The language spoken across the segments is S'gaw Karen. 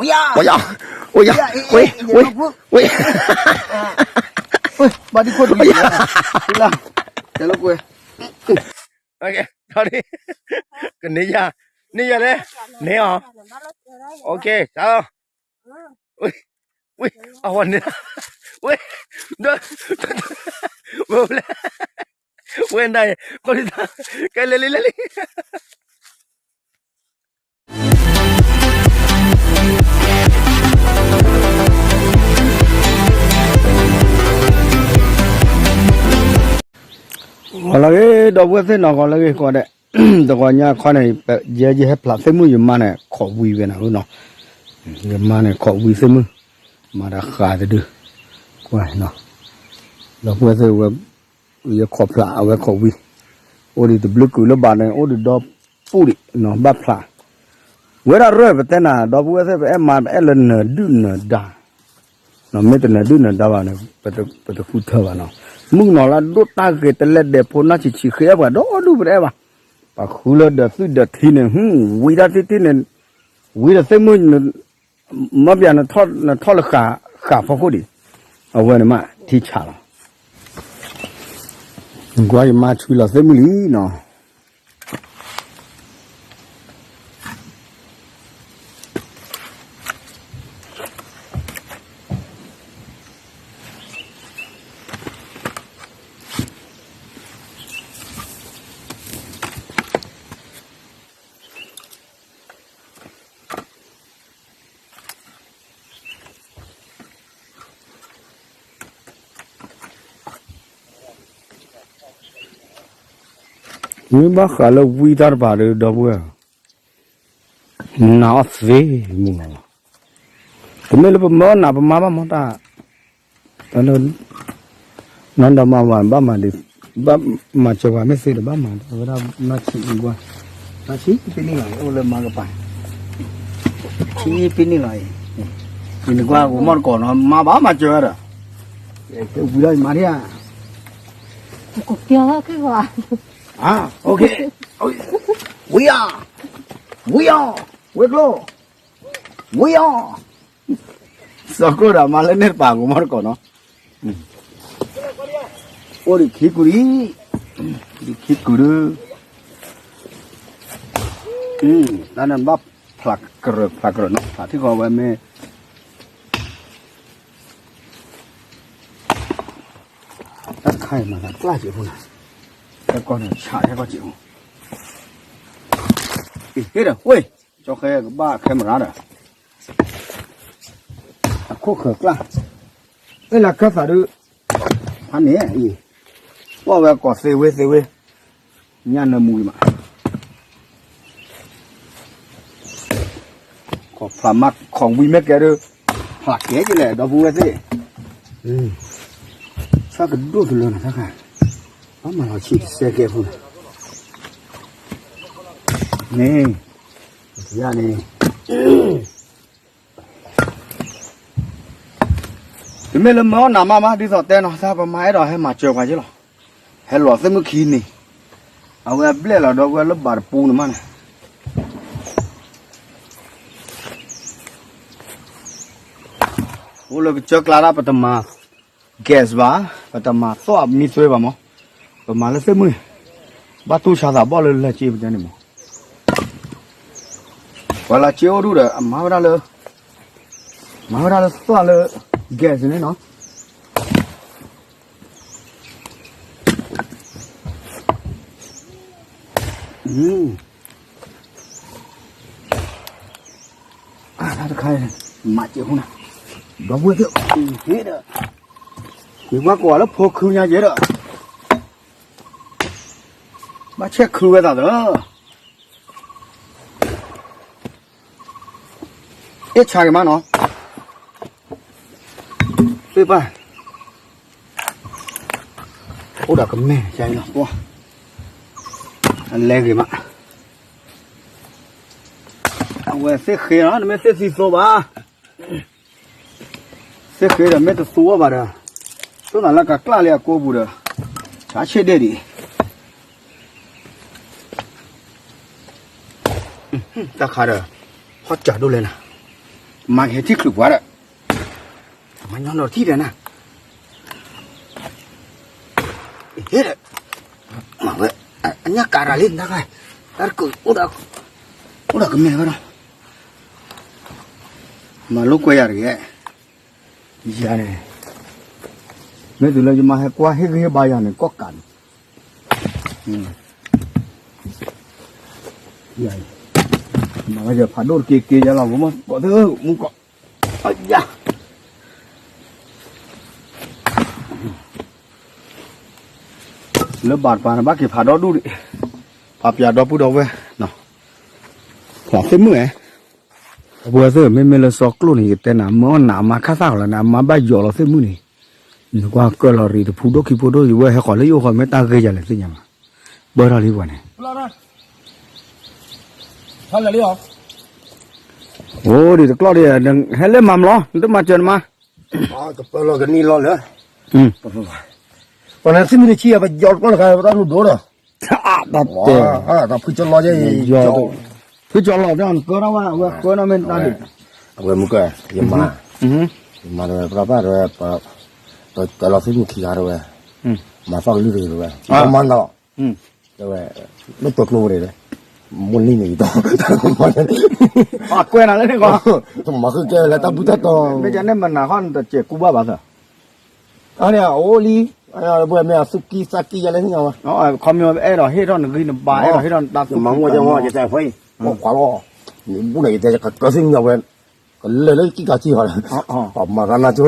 အိၣ်ယၤ, အိၣ်ယၤ, ဝ့ၢ်, ဝ့ၢ်, ဝ့ၢ်, ဘၣ်ဒံခိၣ်ဒံ, လၢ, တဲလၢကွဲ, ကန့ၢ်ယၤ, န့ၢ်ယၤလဲၣ်, န့ၢ်အီၤ, တၢ်လီၤ, ဝ့ၢ်, အဝဲန့ၣ်, ဝ့ၢ်, ဝ့ၢ်, ဝ့ၢ်နၤ, ကဲလဲၤလံ လဲၤလံ ဂီၤလၢအဂ့ၤ ဒီပုၢ်ဝဲၢ်သ့ၣ်နီၤ ဂီၤလၢအဂ့ၤကိးဂၤဒဲး, တဂီၤညါခီန့ၣ် ယဲယဟဲဖျးသ့ၣ်မုၣ် ယမါန့ၣ် ခိးဝံဝဲနၤနီၤ, ယမါန့ၣ် ခိးဝံသ့ၣ်မုၣ်, မၤတၢ်ဃးတဒု, ကွၢ်နီၤ, ဒီပုၢ်ဝဲၢ်သ့ၣ်ဝဲ, ယခိးဖျးအဝဲခိးဝံ, အိၣ်ဒံးတဘျုးကုာ်လၢဘၣ်န့ၣ် အိၣ်ဒံးဒီပူၣ်ဒံးနီၤ ဘၣ်ဖျး, ဝဲဒၣ်ရၢၢ်ပတဲနၤ ဒီပုၢ်ဝဲၢ်သ့ၣ် ပအဲၣ်မၤပအဲၣ်လၢနၢၤဒုၣ်နၢၤဒါ နီၤ မ့ၢ်တနၢၤဒုၣ်နၢၤဒါဘၣ်န့ၣ် ပတဃုထၢဘၣ်နီၤ, မုၣ်ကနီၤလၢအဒိၣ်တၢ်ဂ့ၤ တလဲၤဒဲးဖိနီၢ်ဆံးဆံးဃ့အပှၤဒီဒူၣ် ပတအဲၣ်ဘၣ်, ပှၤဃုလၢဒီးသွံၣ်ဒီးထံန့ၣ် ဟူ ဝံတၢ်တံၢ်တံၢ်န့ၣ်, ဝံဒီးသ့ၣ်မုၣ်, မ့ၢ်ပျးနထီၣ်လၢဃာ်ဖီခိၣ်ဒံး, အဝဲန့ၣ်မးထံဆးလီၤ, ကွၢ်ယမါဆွံလီၤသ့ၣ်မုၣ်လံနီၤ. မ့ၢ်ဘၣ်ဃးလၢဝံတၢ်တဖၣ်ဒီး ဒီပုၢ်ဝဲၢ်, နၤအီၣ်သ့မုၢ်နီၤ, တမ့ၢ်လၢပမၢနၤပမၤဘၣ်မ့ၢ်တၢ်, နီၢ်ဒီးမၤဝဲဘၣ်မၤဒံး, ဘၣ်မၤစၢၤပှၤမ့ၢ်သ့ဒီး ဘၣ်မၤဒီးဝဲဒၣ်နီၢ်ဆံးနကွၢ်, နီၢ်ဆံးပ့ၤန့ၣ်လီၤ အိၣ်လၢမၤကပၤ, ဆံးပ့ၤန့ၣ်လီၤအံၤ, နကွၢ်ဂိၤမီၢ်တကိးနီၤ မၤဘၣ်မၤစၢၤဝဲဒီး, ဝံၤဒီးယမၤဒံးဧါ, ကဲ, ဝံၤအီၤ, ဝံၤအီၤ, ဝံၤကျိ, ဝံၤအီၤ, စီၤကျိဒီးမၤလၢန့ၢ်တပၤဂိၤမီၢ်တကိးနီၤ, အိၣ်ဒံးခံကုာ်ဒံး, ဒံးခံကုာ်ဒုး, တၢ်န့ၣ်ဘၣ်ဖျးကရၢၢ်ဖျးကရၢၢ်နီၤ ဖျးထံၣ်ဃီဝဲမ့ၢ် တၢ်တခါအံၤမၤသးကျၢ်စ့ၢ်ဖိနီၤ, ဟဲကီၢ်န့ၣ်ဆးဟဲကီၢ်စ့ၢ်ဖိ, ဟ့ၣ်ဒီးဝ့ၢ်, ကၠီဃဲကဘၣ်ခဲမရၤဒီး, အခိၣ်ဃၢၤကျၢ်, အဲၣ်လၢကဲသးဒုး, ဖးန့ၣ်အံၤ, ပီၣ်ဝဲကိးသ့ဝ့သ့ဝ့, ညၣ်နၢမူဂံၤမး ခိးဖျးမးခိးဝံၤမ့ၢ်ကဲဒုး, ဖျးကဲကလဲၣ် ဒီပုၢ်ဝဲၢ်သ့ၣ်, ဆၣ်ကဒိၣ်တလၢနီၤ တၢ်ခါ, ဘၣ်မၤလီၤဆံးတစဲးကဲဖိန့ၣ်, န့ၣ်, ယၤန့ၣ် တမ့ၢ်လၢမၢအီၣ်နးမးမး ဒ်သိးတဲနီၤ သးပမၤအဲၣ်ဒိးဟဲမၤစၢၤပှၤက့လီၤ, ဟဲလီၤသ့ၣ်မုၣ်ခံန့ၣ်, အဝဲအဘျဲၣ်လီၤဒီးဝဲလၢဘၣ်တပူန့ၣ်မးန့ၣ်, အိၣ်လၢကစၢၢ်ကျါဒၣ်ပတမၤ gas ဘၣ်, ပတမၤသီၣ်မံသွဲဘၣ်မး, ပမၤလၢသ့ၣ်မုၣ်, ဘၣ်တူၢ်ဆါသးဘီၣ်လၢလၢက့ပတဲန့ၣ်မး ပှၤလၢက့အိၣ်ဒူၣ်ဒီး အမၤဝဲဒၣ်လၢ, မၤဝဲဒၣ်လၢသွၣ်လၢ gas န့ၣ်နီၤ, တၢ်တခါ, မၤစၢၤဃိနၤ, ဒီပုၢ်ဝဲၢ်သ့ၣ်, ဟ့ၣ်ဒီး, မ့ၢ်ကွၢ်ကိးဂၤလၢဖိခုညါယဲဒီး, ဘၣ်ဆဲးခုဝဲသးသၢ အ့ၣ်ဆါက့ၤမးနီၤ, သ့ၣ်ပၢ်, အိၣ်ဒီးကမဲၢ်ကါအံၤနီၤ, အလဲၤဂ့ၤမး, အဝဲသ့ၣ်ဃ့နီၤ နမ့ၢ်သ့ၣ်သံသိဘၣ် သ့ၣ်ဃ့ဒီးမ့ၢ်တသူအီၣ်ဘၣ်ဒီး, သိၣ်သးလၢကကျၢ်လၢအကိးပူၤဒီး, ဆါဆ့ၣ်ဒ့ၣ်ဒံး, တၢ်ခါဒီး, ဟီၣ်စၢ်ဒိၣ်လဲၣ်နၤ, မၤကဟဲထံၣ်ချုးပှၤဒီး, မၤညီနီၢ်ထံၣ်ဒီးနၤ, ဟဲဒီး, မၤဝဲ, အညၣ်ကးရၤလံ တၢ်ခါ, တၢ်တက, အိၣ်ဒီးကမဲာ်ဝဲဒီး, မၤလိကွဲယၤတက့ၢ်, ယၤန့ၣ်, မ့ၢ်တုၤလၢယမါဟဲကွၢ်ဟ့ၣ်ဂံၢ်ဟ့ၣ်ဘါယၤန့ၣ် ကီၢ်ကးန့ၣ် မၤဝဲယဖးဒိၣ်တက့ၢ်က့ၢ်ယၤလီၤ မ့ၢ်ကိးသ့ၣ် မူကီး, ယၤ, လၢဘၣ်တပၤန့ၣ် ဘၣ်က့ၤဖးဒိၣ်ဒူၣ်ဒံး, ဖးပၠးဒီပုၢ်ဒီဝဲၢ်, ဖးသ့ၣ်မုၣ်ဧါ, အဝဲသ့ၣ်မ့မ့ၢ်လၢစီကျိၣ်န့ၣ် ယတဲနၤ မ့ၢ်အီၣ်နးအမါခါသၣ်ဃီလီၤန့ၣ် အမါဘၣ်ယီၤလီၤသ့ၣ်မုၣ်န့ၣ်, နကွၢ်ကၢၢ်လီၤရံးတဖူဒိၣ်ခံဖူဒိၣ် ယဝဲဟဲဃီၤလၢယအိၣ်ဃီ မ့ၢ်တၢ်ဂ့ၢ်ယၤလဲၣ်သ့ၣ်ညါဘၣ်, ပၢၢ်ထီၣ်လံပှၤန့ၣ် အိၣ်ဒံးတကျီၢ်ဒံး, ဟဲလၢမၤမလီၤ နတမၤစၢၤနမါ, ကပၢၢ်လီၤကန့ၢ်လီၤလၢ, ပှၤန့ၣ်သ့ၣ်မုၣ်တဆံယၤ ပယီၤတကျီၢ်တခါ ပတၢ်လူၢ်ဒိၣ်ဒီး, တၢ်တဲ, ဖုကၠီလီၤ, ဖုကၠီလီၤ နကၢၢ်ထီၣ်ဝဲ အဝဲကၢၢ်နီၣ်မ့ၢ်တၢ်ဒံး, အဝဲမုၢ်ကၢၢ် ယမါ, ယမါတဝဲ ပြၢ်ပြၢ်တဝဲ, ကၢလီၤသ့ၣ်မုၣ်ခံဂၤတဝဲ, မၤသီၣ်ကလုၢ်တဂ့ၤတဝဲ, မၤနီၣ် တဲဝဲ, မ့ၢ်ပၢၤကျိဝဲန့ၣ်, မိၢ်လံၢ်န့ၣ်ယတီ, ကွဲးနၤလၢန့ၣ်ကီး, မၤဃုကဲလၢတၢ်ဘူၣ်တၢ်တီၤ, မ့ၢ်ကန့ၣ်မနၤဃီနတစဲးကူဘၣ်ဘၣ်သၢ, အန့ၣ်အိၣ်လံ, ဝဲမ့ၢ်အသူၣ်ကံၢ်သးကံၢ်ယၤလၢန့ၣ်ဝဲ, ခီမ့ၢ်အဲၣ်ဒိးဟ့ၣ်ထီၣ်နဂံၢ်နဘါ အဲၣ်ဒိးဟ့ၣ်ထီၣ်နတၢ်သူၣ်ကံၢ်သးကံၢ်, မၤမူကမီၤယတဲဖဲအံၤ, ကွၢ်လီၤ, နဘူးန့ၣ်ယတဲကကၢသ့ၣ်မုၣ်ဝဲ, ကလဲၤလၢကံၢ်ကၤကံၢ်ဃီလၢ, ပမၤသးနၢ်ကၠ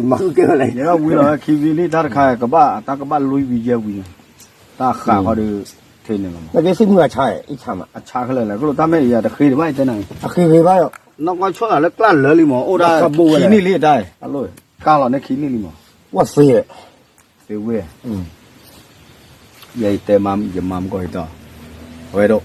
ိ, မၤဃုကဲလၢ, ယဝံၤလီၤခံဝံၤလံ တၢ်တခါ ကဘၣ်တၢ်ကဘၣ်လွံၢ်ဝံၤယဲၢ်ဝံၤန့ၣ်, တၢ်ဃးဃီဒီး, ထဲန့ၣ်လီၤ, နကဲသ့ၣ်မုၣ်အဆါ, အဆါခဲလၢာ်လဲၣ် ကလိာ်တၢ်မ့ၢ်ယၤတဃ့တဘၣ်ယတဲနၤ, တဃ့ဂ့ၤဘၣ်, နီၢ်ကီၢ်ဆီၣ်သးလၢကျၢ်လၢာ်လံမး အိၣ်ဒၣ်ခံနံၣ်လံတၢ်, ကၢ်လီၤန့ၣ်ခံနံၣ်လံမး, ဝဲသ့, သ့ဝဲ ယတဲမၤ ယမၤမကီၢ်အံၤတီ, အဝဲဒိး,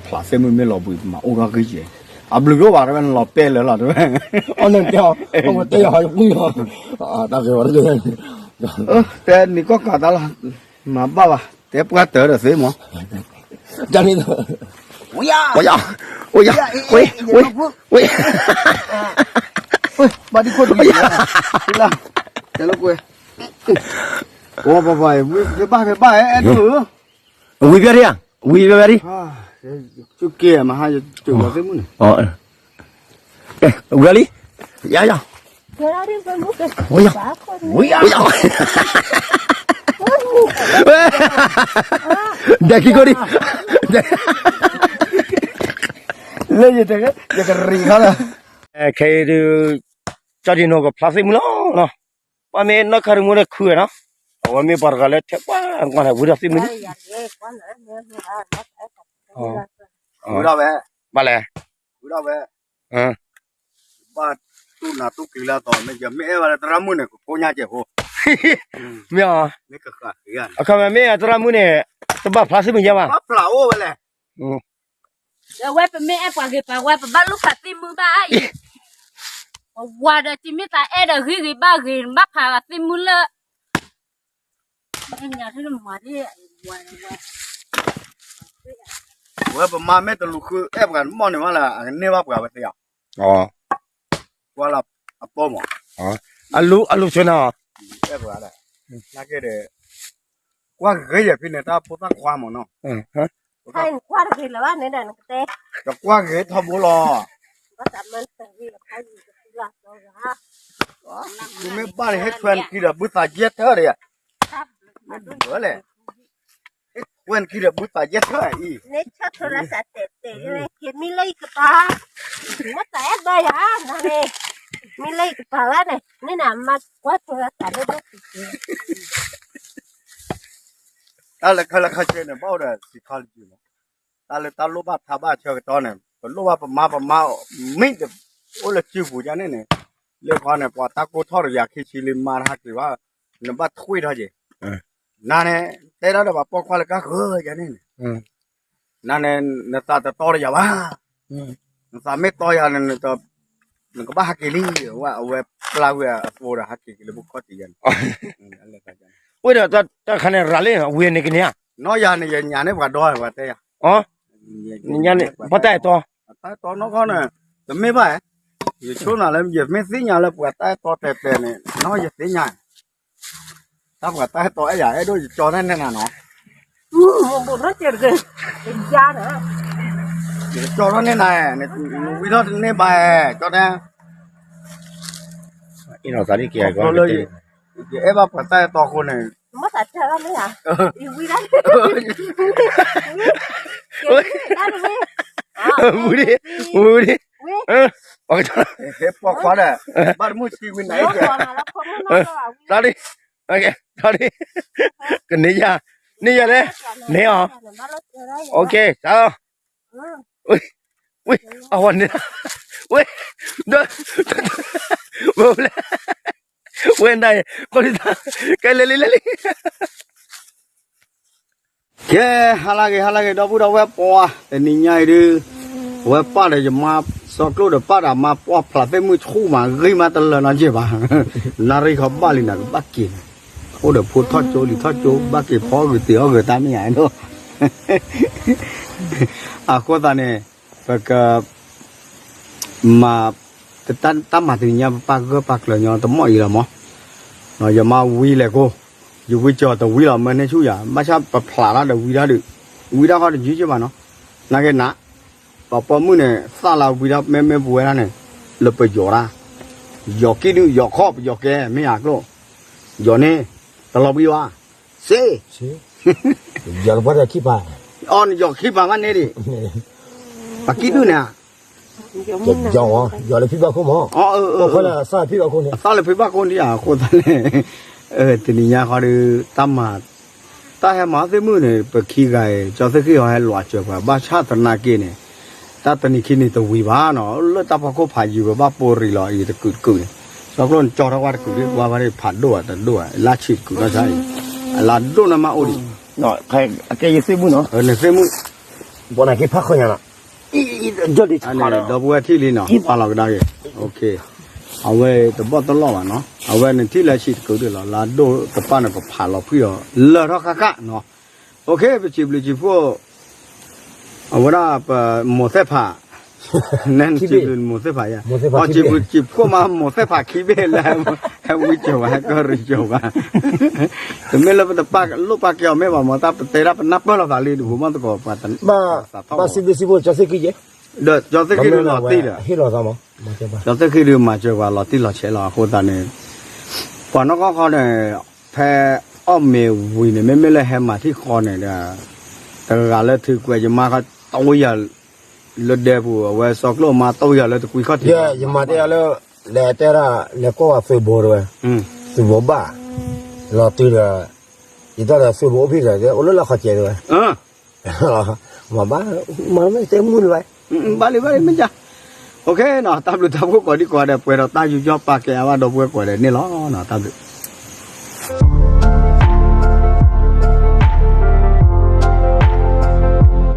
ဖျးသ့ၣ်မုၣ်မ့ၢ်လီၤဘှံး မၤအိၣ်ထီၣ်ဂ့ၤကဲ, အဘျုးဒိၣ်ဘၣ်တဝဲ နလီၤပဲာ်လၢာ်လီၤတဝဲ, အီၣ်နတဲအီၤ, အဝဲတဲယၤဟီယကွံာ်လီၤ, တၢ်ဂ့ၤဝဲတဂ့ၤ, တဲနံၤကီၢ်ကးတၢ်လီၤ, မၤဘၣ်ဘၣ် တဲပှၢ်တၢၢ်ဒီးသ့မး, တၢ်န့ၣ်, ဝဲယၤ, ဝဲယၤ, ဝဲယၤ, ဝဲ, ဝဲ, ဘၣ်ဒံခိၣ်တဂ့ၤ, လၢ, တဲလၢကွဲ ဝဲပှၤပှၤ, ဖဲဘၣ်ဖဲဘၣ်အဲၣ်ဒိၣ်ဧၢ, ဝံၤဘျီဒံဧါ, ဝံၤဘျီဒံ, ကဲမဟါယကၢၤသ့ၣ်မုၣ်န့ၣ်, ဝံၤလံ, ယၤယၤ, ဝံၤယၤ, ဒဲခိၣ်ဒံ, လၢယတ, ယကရံးခါလၢ, ခဲအံၤဒုး, ကၠီဒံနိကဖျါသ့ၣ်မုၣ်လီၤနီၤ, ပှၤမ့ၢ်နီၢ်ခါတမူဒီးခုနီၤ, အဝဲမ့ၢ်ပှၤတဂၤလၢထဲပှၤကွၢ်န့ၣ် ဝံၤဒီးသ့ၣ်မုၣ်န့ၣ်, ဝံၤဒီးဝဲ, ဘၣ်လဲၣ်, ဝံၤဒီးဝဲ, ဘၣ်တူၢ်နၤတူၢ်ကလံၤလၢအသီ မ့ၢ်ယမ့ၢ်အဲၣ်ဝဲလၢသရၣ်မုၣ်န့ၣ် ကကိညါကဲးဖိ, မ့ၢ်, အခီမ့ၢ်မ့ၢ်သရၣ်မုၣ်န့ၣ်, တဘၣ်ဖျါသ့ၣ်မုၣ်ညါဘၣ်, ဘၣ်ဖျါအိၣ်ဝဲလဲၣ် ဒီးဝဲပမ့ၢ်အဲၣ်ပှၤဂ့ၤပှၤဝါ ပဘၣ်လိၣ်ဖးသ့ၣ်မုၣ်ဘၣ်အံၤ, ပဝါဒီးတမ့ၢ်သးအဲၣ်ဒီးဂ့ၤဂ့ၤဘၣ်ဂ့ၤ ဘၣ်ဖးသ့ၣ်မုၣ်လၢ, ဝဲပမါမ့ၢ်တလူၤဃုအဲၣ်ပှၤမီၢ်န့ၣ်မးလၢ အကန့ၢ်ဘၣ်ပှၤဝဲသ့ၣ်ဧါ, ကွၢ်လၢအပီမး, အလူၤဆၢနၤ, အဲၣ်ပှၤ, နာ်က့ဒီး, ကွၢ်ဂ့ၤယဖဲန့ၣ် တၢ်ဖိသၣ်ခွါမးနီၤ, ကွၢ်တဂ့ၤလၢၤဘၣ်န့ၣ်ဒီးနကတဲ, တကွၢ်ဂ့ၤထီဘိလီၤ, မ့ၢ်ဘၣ်န့ၣ် ဟဲထွဲနခံဒီး ဘုသးယဲၢ်ထၢၣ်ဒီးယၤ, မ့ၢ်ဘၣ်လဲၣ်, ဟဲထွဲနခံဒီး ဘုသးယဲၢ်ထၢၣ်အံၤ, န့ၣ်ဆၢထိရစးတဲတဲဝဲ က့ၤမံလၢယကပၤ, မ့ၢ်သးအဲၣ်ဘၣ်ယၤ, နၤန့ၣ်, မံလၢယကပၤဝဲန့ၣ် မ့ၢ်နၤမၤကွၢ်ထိရစးလၢဒိၣ်က့ၤက့ၤ တၢ်လၢခဲလၢာ်ခဲဆ့န့ၣ် ဘၣ်အိၣ်ဒီး psychology မး, တၢ်လၢတၢ်လိၣ်ဘၣ်ထးဘၣ်ဆၢကတီၢ်န့ၣ် ပလိၣ်ဘၣ်ပမါပမါ, မ့ၢ်တအိၣ်လၢစုပူၤယါန့ၣ်န့ၣ်, လၢခီန့ၣ် ပှၤတၢ်ကိၢ်ထီၣ်တယၤခံဆံလံမါတဟးက့ၤဘၣ်, နဘၣ်ထွံၣ်ထီၣ်က့ၤ, နၤန့ၣ်, တဲဒၣ်ဒီးပှၤပိာ်ခွါလၢကါဃၢယါန့ၣ်န့ၣ်, နၤန့ၣ် နသးတတီတယၤဘၣ် နသးမ့ၢ်တီယၤန့ၣ် နကဘၣ်ဟးက့ၤလံ, အဝဲပျၢ်ကွံာ်အသဝီဒီးဟးက့ၤက့ၤလၢပခီၣ်ထံးယါန့ၣ်, ဝဲဒီးတၢ်ခါန့ၣ်ရၤလံ ဝံၤန့ၣ်ကန့ၢ်ဧါ, နီၢ်ယၤန့ၣ် ယညၣ်န့ၢ်ပှၤဒီးပှၤတဲယၤ, ဘၣ်တၢ်အဲၣ်တီ, တၢ်အဲၣ်တီနီၢ်ခီန့ၣ်, တမ့ၢ်ဘၣ်, ယဆိနၤလၢယမ့ၢ်သ့ၣ်ညါလၢပှၤတၢ်အဲၣ်တီတဲာ်တဲာ်န့ၣ် နီၢ်ယသ့ၣ်ညါ, တၢ်ပှၤတၢ်အဲၣ်တီအဲၣ်ယၤ အဲၣ်ဒိၣ်ယကၠီတၢ်န့ၢ်နၤနီၤ, ယကၠီတၢ်န့ၢ်နၤ, နဝံထီၣ်တန့ၢ်ဘၣ်, ကၠီတဲ, ယအဲၣ်ဘၣ်ပှၤတၢ်အဲၣ်တီအဃိန့ၣ်, ဝံဒၣ်, ဝံဒၣ်, ပှၤခွါဒီး, ဘၣ်တမုၢ်ဆံဝံနၤ, တၢ်ဒ်, တၢ်ဒ်, ကန့ၢ်ယၤ, န့ၢ်ယၤလဲၣ်, န့ၢ်အီၤ, တၢ်လီၤ, ဝံ, အဝဲန့ၣ်, ဝံ, ဝဲလဲၣ်, ဝဲဒၣ်အံၤ, ကဲလဲၤလံလဲၤလံ ကဲ, ဟါလၢဂ့ၤ ဟါလၢဂ့ၤ ဒီပုၢ်ဒီဝဲၢ်ပှၤ, တနံၤညါအံၤဒုး, အဝဲပၢ်ဒီးယမါ, စီကျိၣ်ဒီးပၢ်ဒီးမါပှၢ်ဖျးသ့ၣ်မုၣ်ဆူၣ်မး ဂံၢ်မးတလၢာ်နီတစဲးဘၣ်, နၣ်ရံၣ်ခီဘၣ်လံနၤကဘၣ်က့ၤ, အိၣ်ဒီးဖိထီၣ်ကၠိလံၤထီၣ်ကၠိ ဘၣ်က့ၤဖီအီၣ်ဂုာ်တ့ၤအီၣ်ဂုာ်တၢ်မ့ၢ်ယါဒိၣ်, အဃိသတးန့ၣ်, ပက မၤ, တၢ်မၤတနံၤညါ ပပၢ်ဂၢၢ်ပၢ်ကျၢၤညီတမီၢ်အံၤလီၤမး, ယမါဝံလဲၤကိၢ်, ယဝံစၢၤတဝံလီၤ မၢန့ၢ်ဆူၣ်ယၤ ဘၣ်ဆၣ်ပဖျးတၢ်ဒီးဝံဒၣ်ဒုး, ဝံဒၣ်ဃီတယုၢ်က့ဘၣ်နီၤ, နာ်က့နၤ, ပှၤပိာ်မုၣ်န့ၣ် သၣ်လၢဝံဒၣ်မ့မ့ၢ်ပဝဲဒၣ်န့ၣ်, လၢပယီၤတၢ်, ယီၤကံၣ်ဒုး ယီၤခီၣ် ပယီၤကဲ မ့ၢ်ယၤကျိၣ်, ယီၤန့ၣ်, တလီၤဘှံးဘၣ်, စ့ ယီၤတပှၢ်ဒီးခံပၤ, အီ နယီၤခံပၤမးန့ၣ်ဒံး, ပှၤကံၣ်ဒုးန့ၣ်, ယီၤလၢဖံဘၣ်ခိၣ်မး, အသီလၢဖံဘၣ်ခိၣ်န့ၣ်ဧါ အဃိသတးန့ၣ်, တနံၤညါဃီဒီး, တၢ်မၤ, တၢ်ဟဲမၤသ့ၣ်မုၣ်န့ၣ် ပခံဂၤအံၤ ကၠီသ့ၣ်ဃ့ၢ်အီၤဟဲလွးစၢၤပှၤ ဘၣ်ဆၣ်သနာ်က့န့ၣ်, တၢ်တနံၤခံနံၤတဝံၤဘၣ်နီၤ လၢတၢ်ဖီခိၣ်ဖးယံၤဝဲဘၣ်ပိာ်ရံၤလီၤအံၤတကုာ်တကုာ်န့ၣ်, စီကျိၣ်နကၠီထီၣ်ဝဲတကုာ်ဒ်ဝဲဖဲဖးဒိၣ်ဘၣ်တဒိၣ်ဘၣ် လၢဆံးတကုာ်ထီၣ်ဆါအံၤ, အလါဒိၣ်န့ၣ်မးအိၣ်ဒံး, နသ့ၣ်မုၣ်, ဒီပုၢ်ဝဲၢ်ထံၣ်လံနီၤ ပာ်လီၤကဒါက့ၤ, အဝဲတဘီၣ်တလီၢ်ဘၣ်နီၤ အဝဲန့ၣ်ထံၣ်လၢဆံးတကုာ်ဒံးလီၤ လါဒိၣ်တပၣ်န့ၣ် ပဖးလီၤဖှံၣ်ဒီး လၢာ်ထီၣ်ဃၣ်ဃၣ်နီၤ, ပစံးဘျုးစံးဖှိၣ်, အဝဲဒၣ်ပမိၢ်သ့ၣ်ဖး, နစံးဘျုးမိၢ်သ့ၣ်ဖးယါ, ပစံးဘျုးစံးဖှိၣ်မးမိၢ်သ့ၣ်ဖးခံဘ့ၣ်လၢ, ဟဲဝံစၢၤဝဲဟဲကီၢ်ရံစၢၤဝဲ, တမ့ၢ်လၢပတပာ်လိၣ်ပာ်ကဲအီၤမ့ၢ်ဘၣ်မး တၢ်ပတဲဒၣ်ပနၢ်ပၢၢ်လိာ်သးလံတဟူးမးသကိးပှၤ, ဘၣ်စံးဘျုးစံးဖှိၣ်ကၠီသ့ၣ်ဃ့ၢ်ယဲ, ဒီးကၠီသ့ၣ်ဃ့ၢ်ဒုးလီၤတံၢ်ဒီး, ကၠီသ့ၣ်ဃ့ၢ်ဒုးမၤစၢၤပှၤလီၤတံၢ်လီၤဆဲးလီၤအဃိသတးန့ၣ်, ပှၤနီၢ်ကီၢ်ဃီန့ၣ်, ဖဲအီၣ်မ့ၤဝံၤန့ၣ် မ့မ့ၢ်လၢဟဲမၤထံၣ်ဃီန့ၣ်ဒီး, တဂၤလၢထုးကွဲးယမါခီ တဝံယၤ, လၢဒဲပူၤ အဝဲစီကျိၣ်မါတဝံယၤလၢတကွံခီၣ်ထံး, ယမၤတဲလၢ, လဲၤတဲဒၣ်လဲၤကွၢ်ဝဲသုးဘိတဝဲ, သုးဘိဘၣ်, လီၤတုၤဒီး, ယတဲဒီးသုးဘိအိၣ်ဖဲလဲၣ် အိၣ်လၢလၢခီၣ်ကဲးတဝဲ မၤဘၣ်, မၤမ့ၢ်တဲမုၢ်လၢၤဘၣ်, ဘၣ်လံဘၣ်လံမ့ၢ်ယါ, တၢ်ဘျုးတၢ်ဖှိၣ်ကိးဒံကိးဂၤဒဲး ပှဲၤဒီးတၢ်ယူးယီၣ်ပာ်ကဲအါဘၣ်ဒီပုၢ်ဝဲၢ်ကိးဂၤဒဲးန့ၣ်လီၤ, တၢ်ဘျုး